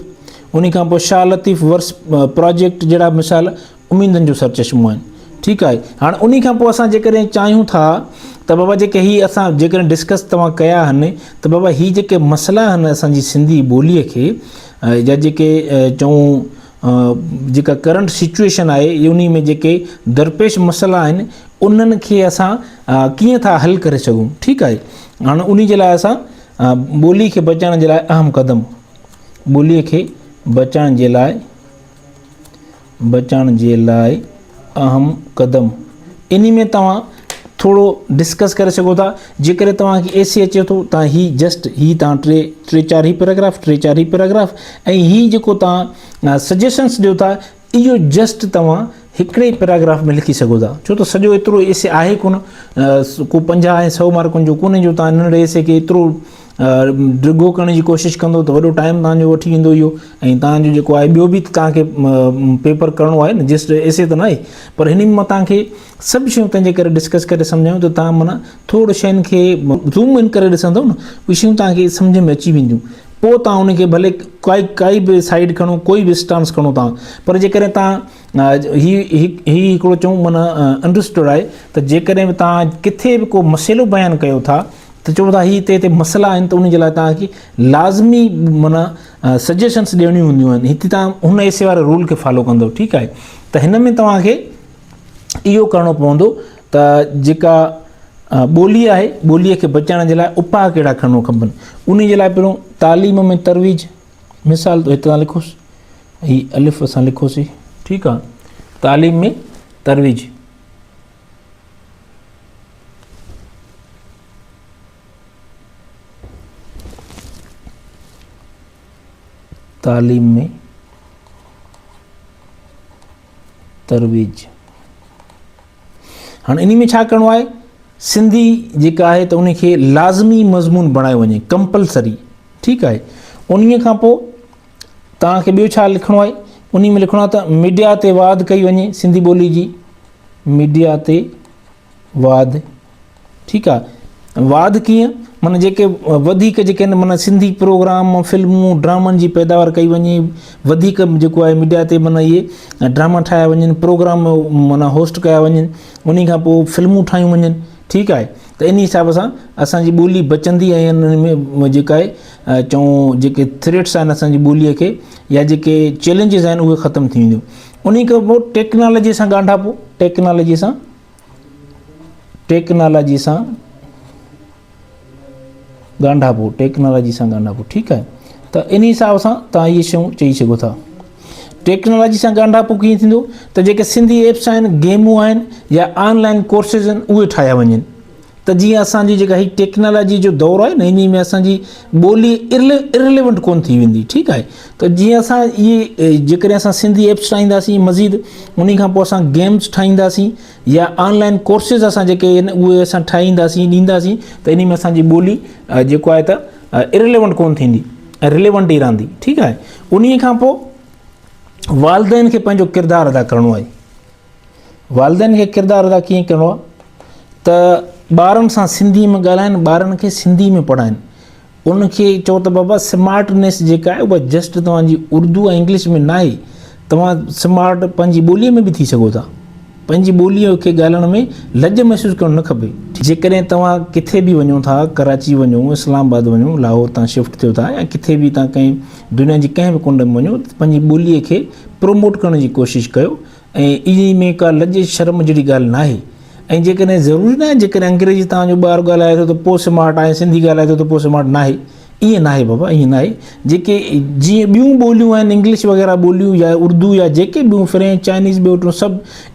Speaker 1: انهي کان پوء شاهه لطيف ورس پراجيڪٽ جهڙا مثال اميدن جو سرچشمو آهن ٺيڪ آهي هاڻي انهي کان پوء اسان جيڪڏهن چاهيون ٿا ته بابا جيڪي هي اسان جيڪڏهن ڊسڪس توهان ڪيا آهن ته بابا هي جيڪي مسئلا آهن اسان جي سنڌي ٻولي کي يا جيڪي چئون جيڪا ڪرنٽ سچويشن آهي انهي ۾ جيڪي درپيش مسئلا آهن انهن کي اسان ڪيئن ٿا حل ڪري سگهون ٺيڪ آهي هاڻي انهي جي لاء اسان ٻولي کي بچائڻ جي لاء اهم قدم ٻولي کي بچائڻ جي لاء بچائڻ جي لاء اهم قدم انهي ۾ توهان ٿورو ڊسڪس ڪري سگهو ٿا جيڪڏهن توهان کي اي سي اچي ٿو ته هي جسٽ هي توهان ٽي ٽي چار هي پيراگراف ٽي چار هي پيراگراف ۽ هي جيڪو توهان سجيشنس ڏيو ٿا اهو جسٽ توهان هڪڙي ئي پيراگراف ۾ لکي سگهو ٿا ڇو ته سڄو ايترو ايسي آهي ڪونه ڪو 50 ۽ 100 مارڪن جو ڪونهي جو توهان ننڍڙي ايسي کي ايترو ڊگهو ڪرڻ جي ڪوشش ڪندو ته وڏو ٽائيم توهان جو وٺي ويندو اهو ۽ توهان جو جيڪو آهي ٻيو به توهان کي پيپر ڪرڻو آهي نه جسٽ ايسي ته ناهي پر هن ۾ مان توهان کي سڀ شيون تنهنجي ڪري ڊسڪس ڪري سمجهايون ته توهان معنيٰ ٿورو شين کي زوم ان ڪري ڏسندو نه اهي شيون توهان کي سمجهه ۾ اچي وينديون پوء توهان ان کي ڀلي ڪائي ڪائي به سائيڊ کڻو ڪوئي به اسٽانس کڻو توهان پر جيڪڏهن توهان هي هي هڪڙو چئون معنيٰ انڊرسٽوڊ آهي ته جيڪڏهن به توهان ڪٿي به ڪو مسئلو بيان ڪيو ٿا ته چئو ٿا هي هتي هتي مسئلا آهن ته ان جي لاء توهان کي لازمي معنيٰ سجيشنس ڏيڻيون هونديون آهن هتي توهان هن ايسي واري رول کي فالو ڪندو ٺيڪ آهي ته هن ۾ توهان کي اهو ڪرڻو پوندو ته جيڪا ٻولي آهي ٻوليء کي بچائڻ جي لاء اپاء ڪهڙا کڻڻو کپن ان جي لاء پهريون تعليم ۾ ترويج مثال تو هتان لکوس هي الف اسان لکوسي ٺيڪ آ تعليم ۾ ترويج تعليم ۾ ترويج هاڻي انهي ۾ ڇا ڪرڻو آهي سنڌي جيڪا آهي ته ان کي لازمي مضمون بڻايو وڃي ڪمپلسري ٺيڪ آهي انهي کان پوء توهان کي ٻيو ڇا لکڻو آهي انهي ۾ لکڻو آهي ته ميڊيا تي واڌ ڪئي وڃي سنڌي ٻولي جي ميڊيا تي واڌ ٺيڪ آ واڌ ڪيئن معنی جيڪي وڌيڪ جيڪي آهن معنی سنڌي پروگرام فلمون ڊرامن جي پيداوار ڪئي وڃي وڌيڪ جيڪو آهي ميڊيا تي معنی اهي ڊراما ٺاهيا وڃن پروگرام معنی هوسٽ ڪيا وڃن انهي کان پوء فلمون ٺاهيون وڃن ٺيڪ آهي ته انهي حساب سان اسان جي ٻولي بچندي ۽ ان ۾ جيڪا آهي چئون جيڪي ٿريٽس آهن اسان جي ٻولي کي يا جيڪي چئلينجز آهن اهي ختم ٿي وينديون انهي کان پوء ٽيڪنالاجي سان ڳانڍاپو ٽيڪنالاجي سان ٽيڪنالاجي سان ڳانڍاپو ٽيڪنالاجي سان ڳانڍاپو ٺيڪ آهي ته ان حساب سان تان اهي شيون چئي سگهو ٿا ٽيڪنالاجي سان ڳانڍاپو ڪيئن ٿيندو ته جيڪي سنڌي ايپس آهن گيمون آهن يا آن لائن ڪورسز آهن اهي ٺاهيا وڃن ته جيئن اسان جي جيڪا هي ٽيڪنالاجي جو دور آهي نه انهي ۾ اسان جي ٻولي ارليونٽ ڪون ٿي ويندي ٺيڪ آهي ته جيئن اسان اهي جيڪڏهن اسان سنڌي ايپس ٺاهينداسين مزيد انهي کان پوء اسان گيمز ٺاهينداسين يا آن لائن ڪورسز اسان جيڪي آهن اهي اسان ٺاهينداسين ڏينداسين ته انهي ۾ اسان جي ٻولي جيڪو آهي ته ارليونٽ ڪون ٿيندي ۽ رليونٽ ئي رهندي ٺيڪ آهي انهي کان پوء والدين کي پنهنجو ڪردار ادا ڪرڻو آهي والدين کي ڪردار ادا ڪيئن ڪرڻو آهي ته ٻارن سان سنڌي ۾ ڳالهائن ٻارن کي سنڌي ۾ پڙهائن ان کي چئو ته بابا سمارٽنيس جيڪا آهي اها جسٽ توهان جي اردو ۽ انگلش ۾ ناهي توهان سمارٽ پنهنجي ٻوليء ۾ به ٿي سگهو ٿا پنهنجي ٻوليء کي ڳالهائڻ ۾ لڄ محسوس ڪرڻ نه کپي جيڪڏهن توهان ڪٿي به وڃو ٿا ڪراچي وڃو اسلام آباد وڃو لاهور تان شفٽ ٿيو ٿا يا ڪٿي به توهان ڪنهن دنيا جي ڪنهن به ڪنڊ ۾ وڃو پنهنجي ٻوليء کي پروموٽ ڪرڻ جي ڪوشش ڪيو ۽ انهي ۾ ڪا لڄ شرم جهڙي ڳالهه ناهي ۽ جيڪڏهن ضروري ناهي جيڪڏهن انگريزي توهان جو ٻار ڳالهائي ٿو ته پوء سمارٽ آهي سنڌي ڳالهائي ٿو ته پوء سمارٽ ناهي ائين ناهي بابا ائين ناهي جيڪي جيئن ٻيون ٻوليون آهن انگلش وغيره ٻوليون يا اردو يا جيڪي ٻيون فرينچ چائنيز ٻيو ٽيون سڀ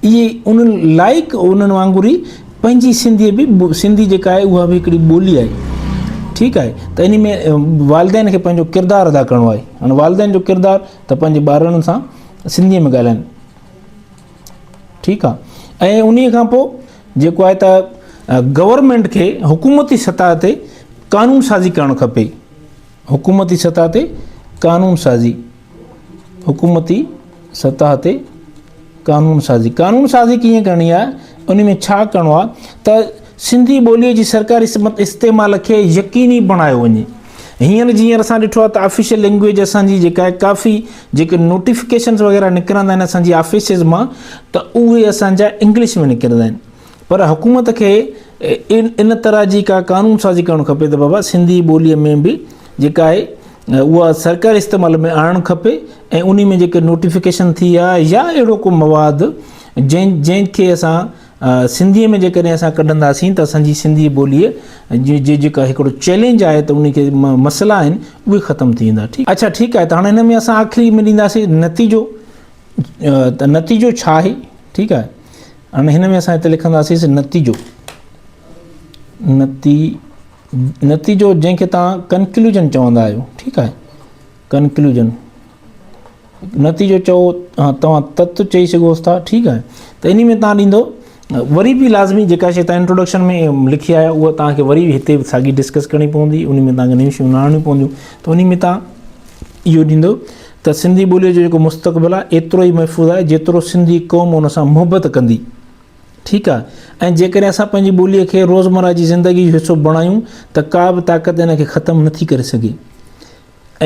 Speaker 1: اهي انهن لائق انهن وانگر ئي پنهنجي سنڌي به سنڌي جيڪا آهي اها به هڪڙي ٻولي آهي ٺيڪ آهي ته انهي ۾ والدين کي پنهنجو ڪردار ادا ڪرڻو آهي هاڻي والدين جو ڪردار ته پنهنجي ٻارڙن سان سنڌيء ۾ ڳالهائن ٺيڪ آ ۽ انهي کان پوء جيڪو آهي ته گورنمينٽ کي حڪومتي سطح تي قانون سازي ڪرڻ کپي حڪومتي سطح تي قانون سازي حڪومتي سطح تي قانون سازي قانون سازي ڪيئن ڪرڻي آهي ان ۾ ڇا ڪرڻو آهي ته سنڌي ٻوليء جي سرڪاري استعمال کي يقيني بڻايو وڃي. هينئر جيئن اسان ڏٺو آهي ته آفيشل لينگويج اسان جي جيڪا آهي ڪافي جيڪي نوٽيفڪيشنز وغيره نڪرندا آهن اسان جي آفيسز مان ته اهي اسان جا انگلش ۾ نڪرندا آهن پر حڪومت کي ان طرح جي ڪا قانون سازي ڪرڻ کپي ته بابا سنڌي ٻوليء ۾ به جيڪا آهي اها سرڪاري استعمال ۾ آڻڻ کپي ۽ انهي ۾ جيڪي نوٽيفڪيشن ٿي آ يا اهڙو ڪو مواد جنهن جنهن کي اسان سنڌيء ۾ جيڪڏهن اسان ڪڍنداسين ته اسان جي سنڌي ٻوليء جي جيڪا هڪڙو چئلينج آهي ته ان کي مسئلا آهن اهي ختم ٿي ويندا ٺيڪ اڇا ٺيڪ آهي ته هاڻي هن ۾ اسان آخري ۾ ڏينداسين نتيجو ته نتيجو ڇا آهي ٺيڪ آهي هاڻي هن ۾ اسان هتي لکنداسين نتيجو نتي نتيجو جنهن کي توهان ڪنڪلوجن چوندا آهيو ٺيڪ آهي ڪنڪلوجن نتيجو چئو توهان تت چئي سگهو ٿا ٺيڪ آهي ته انهي ۾ توهان ڏيندو وري به لازمي جيڪا شي توهان انٽروڊڪشن ۾ لکي آيا اها توهان کي وري به هتي ساڳي ڊسڪس ڪرڻي پوندي انهي ۾ توهان کي نيون شيون آڻڻيون پونديون ته انهي ۾ توهان اهو ڏيندو ته سنڌي ٻوليء جو جيڪو مستقبل آهي ايترو ئي محفوظ آهي جيترو سنڌي قوم ان سان محبت ڪندي ٺيڪ آهي ۽ جيڪڏهن اسان پنهنجي ٻوليء کي روزمره جي زندگي جو حصو بڻايون ته ڪا به طاقت ان کي ختم نٿي ڪري سگهي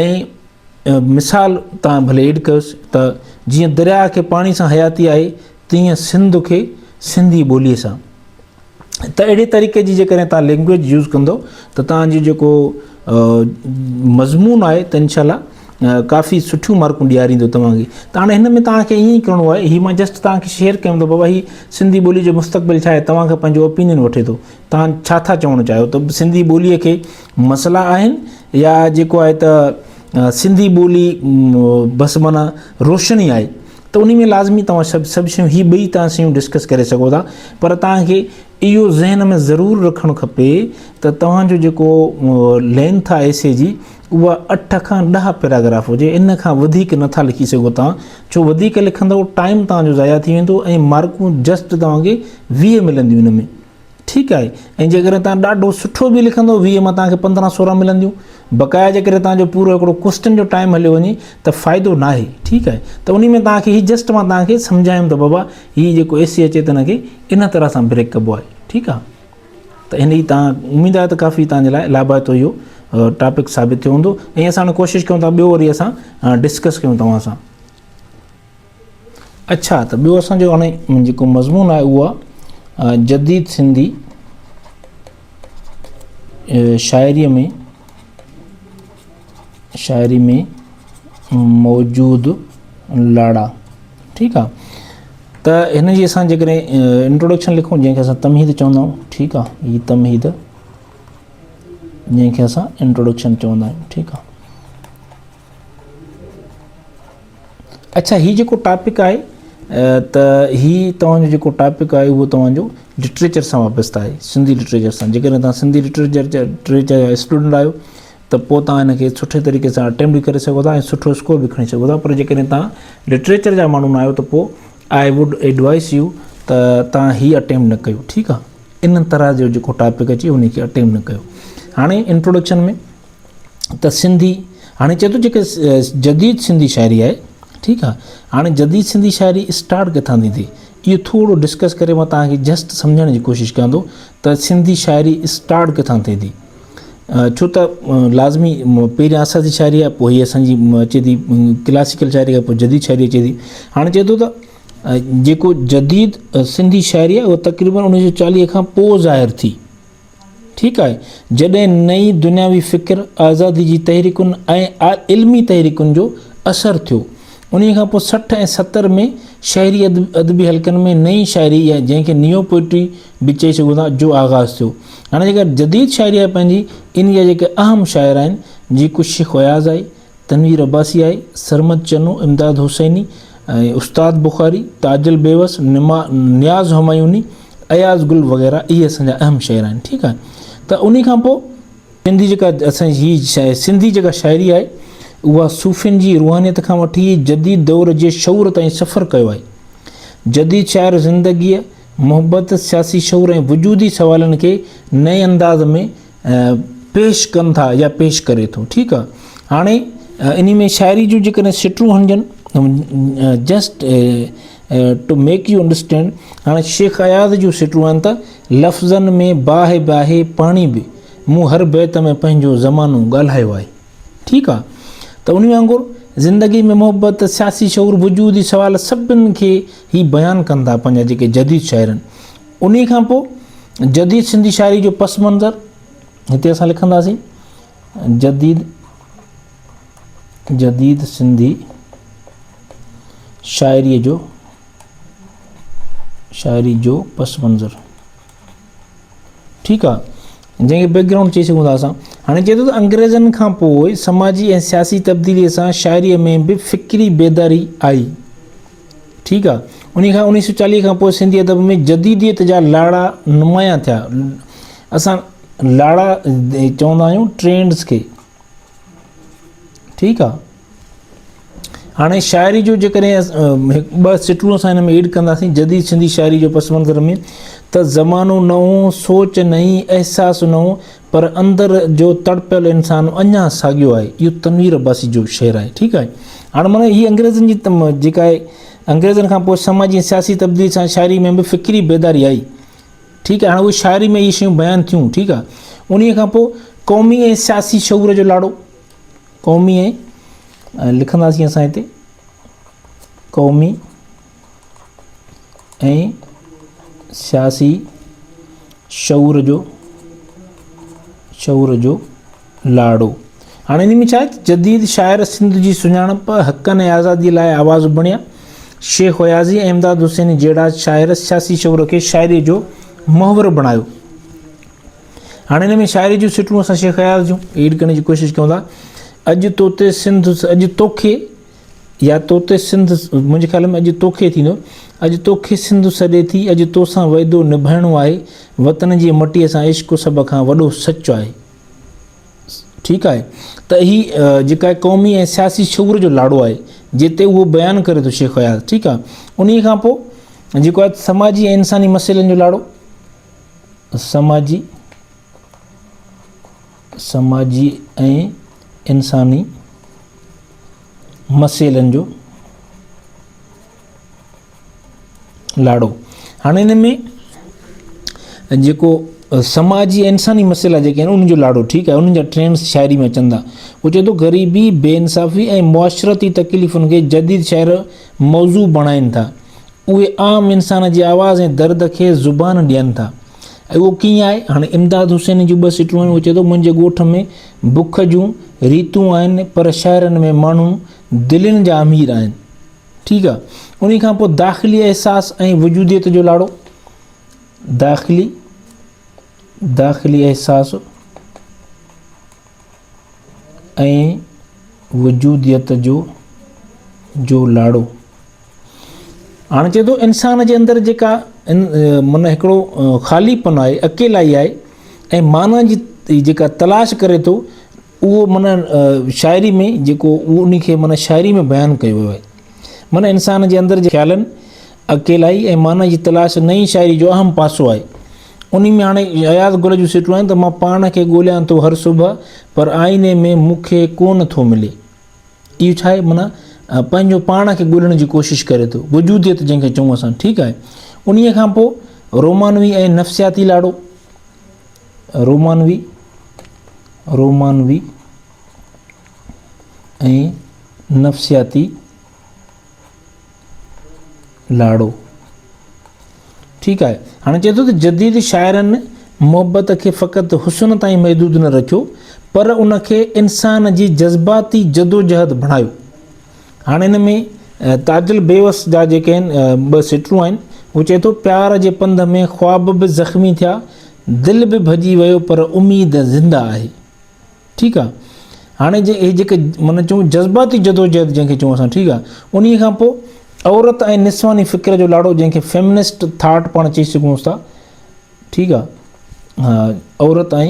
Speaker 1: ۽ مثال تان ڀلي ايڊ ڪيوس ته جيئن درياء کي پاڻي سان حياتي آهي تيئن سنڌ کي سنڌي ٻوليء سان ته اهڙي طريقي جي جيڪڏهن تان لينگويج يوز ڪندو ته تان جو جيڪو مضمون آهي ته انشاء الله ڪافي سٺيون مارڪون ڏياريندو توهان کي ته هاڻي هن ۾ توهان کي ائين ئي ڪرڻو آهي هي مان جسٽ توهان کي شيئر ڪيم ته بابا هي سنڌي ٻولي جو مستقبل ڇا آهي توهان کان پنهنجو اوپينين وٺي ٿو توهان ڇا ٿا چوڻ چاهيو ته سنڌي ٻوليء کي مسئلا آهن يا جيڪو آهي ته سنڌي ٻولي بس معنيٰ روشني آهي ته ان ۾ لازمي توهان سڀ سڀ شيون هي ٻئي توهان شيون ڊسڪس ڪري سگهو ٿا پر توهان کي اهو ذهن ۾ ضرور رکڻ کپي ته توهان جو جيڪو لينٿ آهي ايسي جي اها اٺ کان ڏهه پيراگراف هجي ان کان وڌيڪ نٿا لکي سگهو توهان ڇو وڌيڪ لکندو ٽائيم توهان جو ضايع ٿي ويندو ۽ مارڪون جسٽ توهان کي 20 ملنديون ان ۾ ٺيڪ آهي ۽ جيڪڏهن توهان ڏاڍو سٺو به لکندو 20 مان توهان کي 15 16 ملنديون بقايا جيڪڏهن توهان جو پورو هڪڙو ڪوسچن جو ٽائيم هليو وڃي ته فائدو ناهي ٺيڪ آهي ته انهي ۾ توهان کي هي جسٽ مان توهان کي سمجهايم ته بابا هي جيڪو اي سي اچي ته ان کي ان طرح سان بريڪ ڪبو آهي ٺيڪ آهي ته هن جي توهان اميد آهي ته ڪافي توهان جي لاء لاڀائتو اهو ٽاپڪ ثابت ٿيو هوندو ۽ اسان ڪوشش ڪيون ٿا ٻيو وري اسان ڊسڪس ڪيون توهان سان اڇا ته ٻيو اسان جو هاڻي جيڪو مضمون آهي اهو آهي جديد سنڌي شاعريء ۾ شاعري ۾ موجود لاڙا ٺيڪ آ ته هن جي اسان جيڪڏهن انٽروڊڪشن لکون جنهن کي اسان تمهيد چوندا آهيون ٺيڪ آ هي تمهيد جنهن کي اسان انٽروڊڪشن چوندا آهيون ٺيڪ آ اڇا هي جيڪو ٽاپڪ آهي ته هي توهان جو جيڪو ٽاپڪ آهي اهو توهان جو لٽريچر سان وابسته آهي سنڌي لٽريچر سان جيڪڏهن توهان سنڌي لٽريچر لٽريچر جا اسٽوڊنٽ آهيو ته پوء توهان هن کي سٺي طريقي سان اٽيمپٽ به ڪري سگهو ٿا ۽ سٺو اسڪور به کڻي سگهو ٿا پر جيڪڏهن توهان لٽريچر جا ماڻهو نه آهيو ته پوء I would advice U ته توهان هي اٽيمپٽ نه ڪيو ٺيڪ آهي ان طرح جو جيڪو ٽاپڪ اچي ان کي اٽيمپٽ نه ڪيو هاڻي انٽروڊڪشن ۾ ته سنڌي هاڻي چئي ٿو جيڪي جديد سنڌي شاعري آهي ٺيڪ آهي هاڻي جديد سنڌي شاعري اسٽارٽ ڪٿان ٿي ٿئي اهو ٿورو ڊسڪس ڪري مان توهان کي جسٽ سمجهڻ جي ڪوشش ڪيان ٿو ته سنڌي شاعري اسٽارٽ ڪٿان ٿئي ٿي ڇو ته لازمي پهريان اسان جي شاعري آهي پوء هي اسان جي اچي ٿي ڪلاسيڪل شاعري کان پوء جديد شاعري اچي ٿي هاڻي چئي ٿو ته جيڪو جديد سنڌي شاعري آهي اها تقريبن 1940 کان پوء ظاهر ٿي ٺيڪ آهي، جڏهن نئين دنياوي فڪر، آزادي جي تحريڪن ۽ علمي تحريڪن جو اثر ٿيو. انهيء کان پوء 60 ۽ 70 ۾ شهري ادبي حلقن ۾ نئين شاعري يا جنهن کي نيو پوئٽري به چئي سگهون ٿا، جو آغاز ٿيو. هاڻي جيڪا جديد شاعري آهي پنهنجي، ان جا جيڪي اهم شاعر آهن، جيڪو شيخ اياز آهي، تنوير عباسي آهي، سرمد چنو، امداد حسيني ۽ استاد بخاري، تاجل بيوس، نما، نياز همايوني، اياز گل وغيره اهي اسان جا اهم شاعر آهن ٺيڪ آهي ته انهي کان پوء سنڌي جيڪا اسان جي هي سنڌي جيڪا شاعري آهي اها صوفين جي روحانيت کان وٺي جديد دور جي شعور تائين سفر ڪيو آهي. جديد شاعر زندگيء، محبت، سياسي شعور ۽ وجودي سوالن کي نئين انداز ۾ پيش ڪن ٿا يا پيش ڪري ٿو ٺيڪ آ هاڻي انهي ۾ شاعري جون جيڪڏهن سٽون هڻجن just to make you understand هاڻي شيخ اياز جون سٽون آهن ته لفظن ۾ باهه به آهي پاڻي به مون هر بيت ۾ پنهنجو زمانو ڳالهايو آهي ٺيڪ آ ته انهي وانگر زندگي ۾ محبت سياسي شعور وجودي سوال سڀن کي هي بيان ڪن ٿا پنهنجا جيڪي جديد شاعر آهن انهي کان پوء جديد سنڌي شاعري جو پس منظر هتي اسان لکنداسين جديد جديد سنڌي شاعري جو شاعري جو پس منظر ٺيڪ آ جنهن کي بيڪ گرائونڊ چئي سگهون ٿا اسان هاڻي چئي ٿو ته انگريزن کان پوء سماجي ۽ سياسي تبديلي سان شاعري ۾ به فڪري بيداري آئي ٺيڪ آ انهي کان 1940 کان پوء سنڌي ادب ۾ جديديت جا لاڙا نمايان ٿيا. اسان لاڙا چوندا آهيون ٽرينڊز کي. ٺيڪ آ هاڻي شاعري جو جيڪڏهن ٻه سٽون اسان هن ۾ ايڊ ڪنداسين جديد سنڌي شاعري جو پس منظر ۾ ته زمانو نئون سوچ نئين احساس نئون پر اندر جو تڙپيل انسان اڃا ساڳيو آهي. اهو تنوير عباسي جو شعر آهي. ٺيڪ آهي. هاڻ معنيٰ هي انگريزن جي جيڪا آهي انگريزن کان پوء سماجي ۽ سياسي تبديلي سان شاعري ۾ به فڪري بيداري آئي. ٺيڪ آهي. هاڻ اهي شاعري ۾ اهي شيون بيان ٿيون. ٺيڪ آهي. انهيء کان پوء قومي ۽ سياسي شعور جو لاڙو قومي ۽ لکنداسين اسان هتي قومي ۽ سياسي شعور جو شعور جو لاڙو. هاڻي ان ۾ ڇا آهي جديد شاعر سنڌ جي سڃاڻپ، حقن ۽ آزادي لاء آواز بڻيا. شيخ ايازي ۽ امداد حسيني جهڙا شاعر سياسي شعور کي شاعري جو محور بڻايو. هاڻي ان ۾ شاعري جون سٽون اسان شيخ اياز جون ايڊ ڪرڻ جي ڪوشش ڪيون ٿا. اڄ توتي سنڌ اڄ توکي يا توتي سنڌ منهنجي خيال ۾ اڄ توکي ٿيندو اڄ توکي سنڌ سڏي ٿي اڄ توسان وعدو نڀائڻو آهي وطن جي مٽيء سان عشق سڀ کان وڏو سچ آهي. ٺيڪ آهي ته هي جيڪا قومي ۽ سياسي شعور جو لاڙو آهي جتي اهو بيان ڪري ٿو شيخ اياز ٺيڪ آهي انهي کان پوء جيڪو آهي سماجي ۽ انساني مسئلن جو لاڙو سماجي سماجي ۽ انساني مسئلن جو لاڙو هاڻي ان ۾ جيڪو سماجي ۽ انساني مسئلا جيڪي آهن انهن جو لاڙو ٺيڪ آهي انهن جا ٽرينڊس شاعري ۾ اچن ٿا هو چئي ٿو غريبي بي انصافي ۽ معاشرتي تڪليفن کي جديد شاعر موضوع بڻائين ٿا اهي عام انسان جي آواز ۽ درد کي زبان ڏين ٿا ۽ اهو ڪيئن آهي هاڻي امداد حسيني جون ٻه سٽون آهن هو چئي ٿو منهنجي ڳوٺ ۾ بک جون ريتون آهن پر شهرن ۾ ماڻهو دلين جا امير آهن ٺيڪ آ انهي کان پوء داخلي احساس ۽ وجوديت جو لاڙو داخلي داخلي احساس ۽ وجوديت جو جو لاڙو هاڻي چئي ٿو انسان جي اندر جيڪا من هڪڙو خالي پن آهي اڪيلائي آهي ۽ معنيٰ جي جيڪا تلاش ڪري ٿو اهو معنيٰ شاعري ۾ جيڪو اهو ان کي معنيٰ شاعري ۾ بيان ڪيو ويو آهي. معنيٰ انسان جي اندر جي خيالن، اڪيلائي ۽ معنيٰ جي تلاش نئين شاعري جو اهم پاسو آهي. انهي ۾ هاڻي اياز گل جون سٽون آهن ته مان پاڻ کي ڳوليان ٿو هر صبح پر آئيني ۾ مون کي ڪو نه ٿو ملي. اهو ڇا آهي معنيٰ پنهنجو پاڻ کي ڳولڻ جي ڪوشش ڪري ٿو. وجوديت جنهن کي چئون اسان ٺيڪ آهي. انهي کان پوء رومانوي ۽ نفسياتي لاڙو. رومانوي، رومانوي ۽ نفسياتي لاڙو. ٺيڪ آهي. هاڻي چئي ٿو ته جديد شاعرن محبت کي فقط حسن تائين محدود نه رکيو پر ان کي انسان جي جذباتي جدوجهد بڻايو. هاڻي هن ۾ تاجل بيوس جا جيڪي آهن ٻه سٽون آهن هو چئي ٿو پيار جي پنڌ ۾ خواب به زخمي ٿيا دل به ڀڄي ويو پر اميد زنده آهي ٺيڪ آ هاڻي جي هي جيڪي من چون جذباتي جدوجهد جنهن کي چون اسان ٺيڪ آ انهي کان پوء عورت ۽ نسواني فڪر جو لاڙو جنهن کي فيمنسٽ ٿاٽ پاڻ چئي سگهون ٿا ٺيڪ آ عورت ۽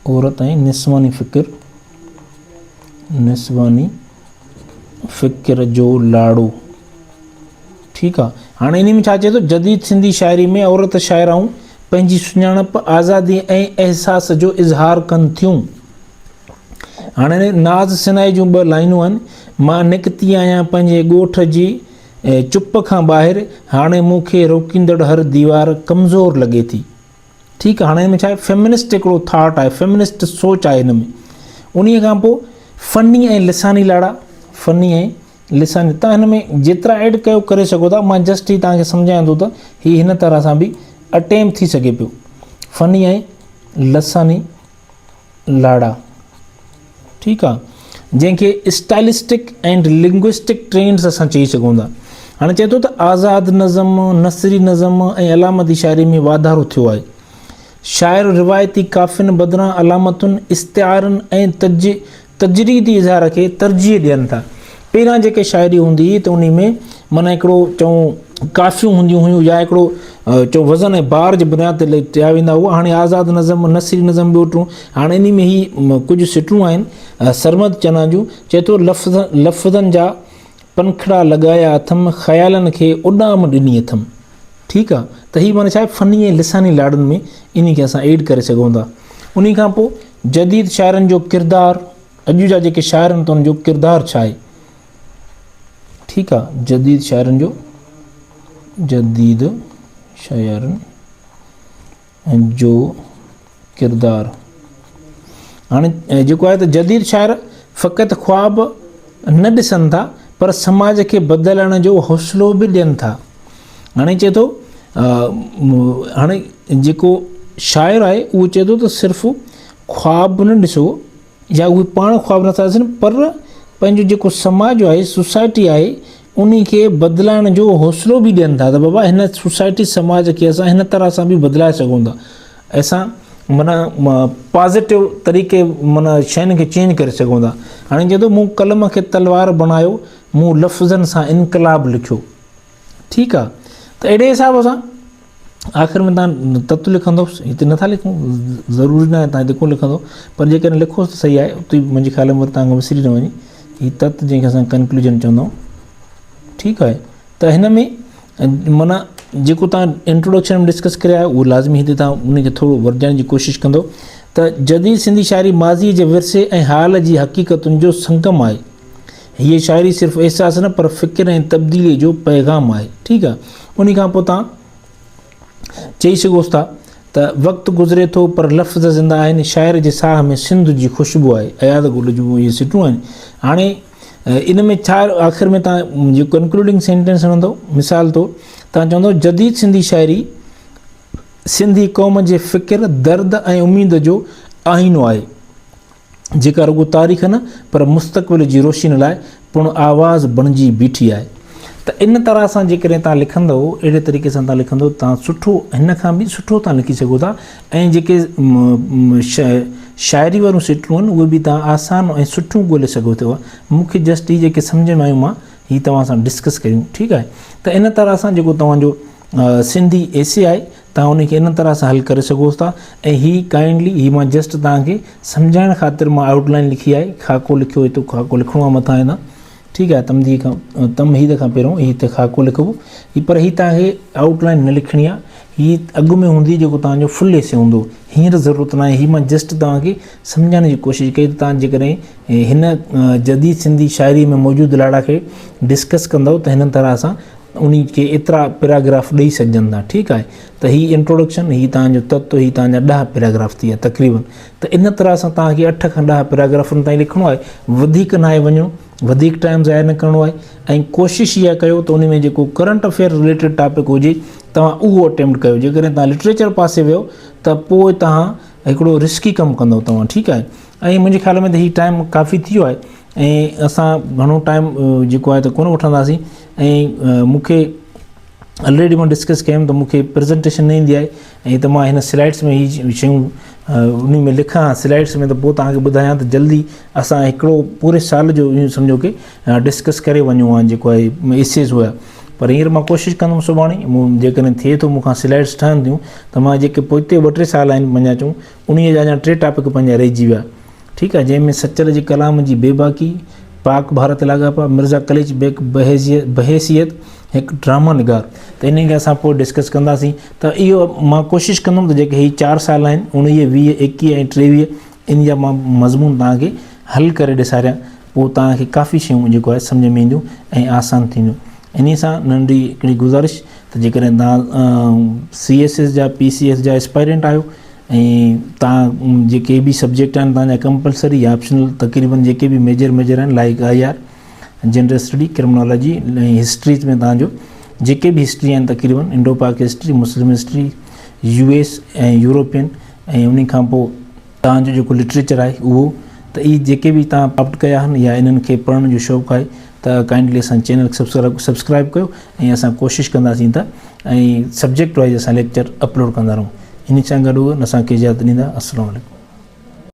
Speaker 1: عورت ۽ نسواني فڪر، نسواني فڪر جو لاڙو. ٺيڪ آ. هاڻي انهي ۾ ڇا چئي ٿو جديد سنڌي شاعري ۾ عورت شاعرائون پنهنجي سڃاڻپ، آزادي ۽ احساس جو اظهار ڪن ٿيون. هاڻي ناز سنائي جون ٻه لائنون آهن، مان نڪتي آهيان پنهنجي ڳوٺ جي چپ کان ٻاهر، هاڻي مون کي روڪيندڙ هر ديوار ڪمزور لڳي ٿي. ٺيڪ هاڻي هن ۾ ڇا آهي فيمنسٽ هڪڙو ٿاٽ آهي فيمنسٽ سوچ آهي هن ۾ انهي کان پوء فني ۽ لساني لاڙا فني ۽ لساني تان هن ۾ جيترا ايڊ ڪيو ڪري سگهو ٿا مان جسٽ هي تان کي سمجهايان ٿو ته هي هن طرح سان به اٽيم ٿي سگهي پيو فني ۽ لساني لاڙا ٺيڪ آ جنهن کي اسٽائلسٽڪ اينڊ لنگوسٽڪ ٽرينڊس اسان چئي سگهون ٿا هاڻي چئي ٿو ته آزاد نظم نثري نظم ۽ علامتي شاعري ۾ واڌارو ٿيو آهي شاعر روايتي قافين بدران علامتن استعارن ۽ تج تجريدي اظهار کي ترجيح ڏين ٿا. پهريان جيڪي شاعري هوندي هئي ته انهي ۾ معنيٰ هڪڙو چئون قافيون هونديون هيون يا هڪڙو چئون وزن ۽ بار جي بنياد تي چيا ويندا هئا. هاڻي آزاد نظم، نثري نظم ٻيو ٽيون. هاڻي انهي ۾ هي ڪجهه سٽون آهن سرمد چنا جون، چئي ٿو لفظ لفظن جا پنکڙا لڳايا اٿم، خيالن کي اڏام ڏني اٿم. ٺيڪ آ ته هي معنيٰ ڇا آهي فني ۽ لساني لاڙن ۾ انهي کي اسان ايڊ ڪري سگهون ٿا. انهي کان پوء جديد شاعرن جو ڪردار، اڄ جا جيڪي شاعر آهن ته انهن جو ڪردار ڇا آهي؟ ٺيڪ آ جديد شاعرن جو جديد شاعرن جو ڪردار هاڻي جيڪو آهي ته جديد شاعر فقط خواب نه ڏسن ٿا پر سماج کي بدلڻ جو حوصلو به ڏين ٿا هاڻي چئي ٿو هاڻي جيڪو شاعر آهي اهو چئي ٿو ته صرف خواب نه ڏسو يا اهي پاڻ خواب نٿا ڏسن پر پنهنجو جيڪو سماج آهي سوسائٽي آهي انهي کي بدلائڻ جو حوصلو به ڏين ٿا ته بابا هن سوسائٽي سماج کي اسان هن طرح سان به بدلائي سگهون ٿا اسان معنيٰ پازيٽو طريقي معنيٰ شين کي چينج ڪري سگهون ٿا. هاڻي چئي ٿو مون قلم کي تلوار بڻايو مون لفظن سان انقلاب لکيو. ٺيڪ آ ته اهڙي حساب سان آخر ۾ تان تت لکندو هتي نٿا لکون ضروري نه آهي تان هتي ڪو لکندو پر جيڪڏهن لکو ته صحيح آهي اتي منهنجي خيال ۾ تان کان وسري نه وڃي هي تت جنهن کي اسان ڪنڪلوجن چوندا آهيون ٺيڪ آهي ته هن ۾ معنيٰ جيڪو تان انٽروڊڪشن ۾ ڊسڪس ڪري آيو اهو لازمي هتي تان ان کي ٿورو ورجائڻ جي ڪوشش ڪندو ته جديد سنڌي شاعري ماضي جي ورثي ۽ حال جي حقيقتن جو سنگم آهي هيء شاعري صرف احساس نه پر فڪر ۽ تبديليء جو پيغام آهي. ٺيڪ آ. انهي کان پوء توهان چئي سگهوس ٿا ته وقت گذري ٿو پر لفظ زنده آهن، شاعر جي ساهه ۾ سنڌ جي خوشبو آهي. اياز گل جون اهي سٽون آهن. هاڻي ان ۾ ڇا آخر ۾ توهان جيڪو ڪنڪلوڊنگ سينٽينس هڻندو مثال طور توهان چوندو جديد سنڌي شاعري سنڌي قوم جي فڪر، درد ۽ اميد جو آئينو آهي. جيڪا رڳو تاريخ نه پر مستقبل جي روشني لاء پڻ آواز بڻجي بيٺي آهي ته ان طرح سان جيڪڏهن توهان لکندؤ اهڙي طريقي سان توهان لکندؤ توهان سٺو هن کان به سٺو توهان لکي سگهو ٿا ۽ جيڪي شاعري واريون سٽون آهن اهي به توهان آسان ۽ سٺيون ڳولي سگهو ٿا مون کي جسٽ هي جيڪي سمجهه ۾ آيون مان هي توهان سان ڊسڪس ڪيون ٺيڪ آهي ته ان طرح سان جيڪو توهان جو سنڌي ايسي آهي توهان ان کي ان طرح سان حل ڪري سگهو ٿا ۽ هي ڪائنڊلي هي مان جسٽ توهان کي سمجهائڻ خاطر مان آئوٽ لائن لکي آهي خاڪو لکيو هتو خاڪو لکڻو آهي مٿان هن ٺيڪ آهي تمدي کان تمهيد کان پهريون هي هتي خاڪو لکبو هي پر هي توهان کي آئوٽ لائن نه لکڻي آهي هي اڳ ۾ هوندي جيڪو توهان جو فل ايسي هوندو هينئر ضرورت نه آهي هي مان جسٽ توهان کي سمجهائڻ جي ڪوشش ڪئي ته توهان جيڪڏهن هن جديد سنڌي شاعري ۾ موجود لاڙا کي ڊسڪس ڪندو ته هن طرح سان انهي کي ايترا پيراگراف ڏئي سگهجن ٿا ٺيڪ آهي ته هي انٽروڊڪشن هي توهان جو تت هي توهان جا 10 پيراگراف ٿي ويا تقريبن ته ان طرح سان توهان کي 8 کان 10 پيراگرافن تائين لکڻو آهي وڌيڪ ناهي وڃڻو وڌيڪ ٽائيم ضايع نه ڪرڻو آهي ۽ ڪوشش اها ڪيو ته ان ۾ جيڪو ڪرنٽ افيئر رليٽيڊ ٽاپڪ هجي توهان اهو اٽيمپٽ ڪيو جيڪڏهن توهان لٽريچر پاسي ويو ته پوء توهان هڪڙو رسڪي ڪم ڪندو توهان ٺيڪ آهي ۽ منهنجي خيال ۾ ته هي ٽائيم ڪافي ٿي ويو آهي ۽ اسان گهڻو ٽائيم جيڪو آهي ته ڪونه وٺنداسين ۽ مون کي الريڊي مان ڊسڪس ڪيم ته مون کي پريزنٽيشن نه ايندي آهي ۽ ته مان هن سلائڊس ۾ هي شيون ان ۾ لکان سلائڊس ۾ ته پوء توهان کي ٻڌايان ته جلدي اسان هڪڙو پوري سال جو ائين سمجهو ڪي ڊسڪس ڪري وڃون ها جيڪو آهي ايسيز هيا پر هينئر مان ڪوشش ڪندم سڀاڻي مون جيڪڏهن ٿئي ٿو مون کان سلائڊس ٺهن ٿيون ته مان جيڪي پوئتي ٻه ٽي سال آهن پنهنجا چون انهيء جا اڃا ٽي ٽاپڪ پنهنجا رهجي ويا ٺيڪ آهي جنهن ۾ سچل جي ڪلام جي بيباڪي، پاڪ ڀارت لاڳاپا، مرزا قليچ بيگ بحيثيت هڪ ڊراما نگار ته انهن کي اسان پوء ڊسڪس ڪنداسين ته اهو مان ڪوشش ڪندم ته جيڪي هي چار سال آهن اڻويهه ويهه ايڪيهه ۽ ٽيويهه ان جا مان مضمون توهان کي حل ڪري ڏيساريان پوء توهان کي ڪافي شيون جيڪو آهي سمجهه ۾ اينديون ۽ آسان ٿينديون انهي سان ننڍي هڪڙي گذارش ته جيڪڏهن توهان سي ايس ايس جا پي سي ايس جا اسپائرنٽ آهيو ۽ توهان جيڪي به سبجيڪٽ آهن توهان جا ڪمپلسري يا آپشنل تقريبن جيڪي به ميجر ميجر آهن like I R general study criminology ۽ history ۾ توهان جو جيڪي به هسٽري آهن تقريبن Indo Pak history Muslim history U S ۽ European ۽ ان کان پوء توهان جو جيڪو لٽريچر آهي اهو ته اهي جيڪي به توهان آپٽ ڪيا آهن يا انهن کي پڙهڻ جو شوق آهي ته ڪائنڊلي اسان چينل کي سبسڪرائب ڪيو ۽ اسان ڪوشش ڪنداسين ته ۽ سبجيڪٽ وائز اسان ليڪچر اپلوڊ ڪندا رهون. انهي سان گڏ اسان کي اجازت ڏيندا. السلام عليڪم.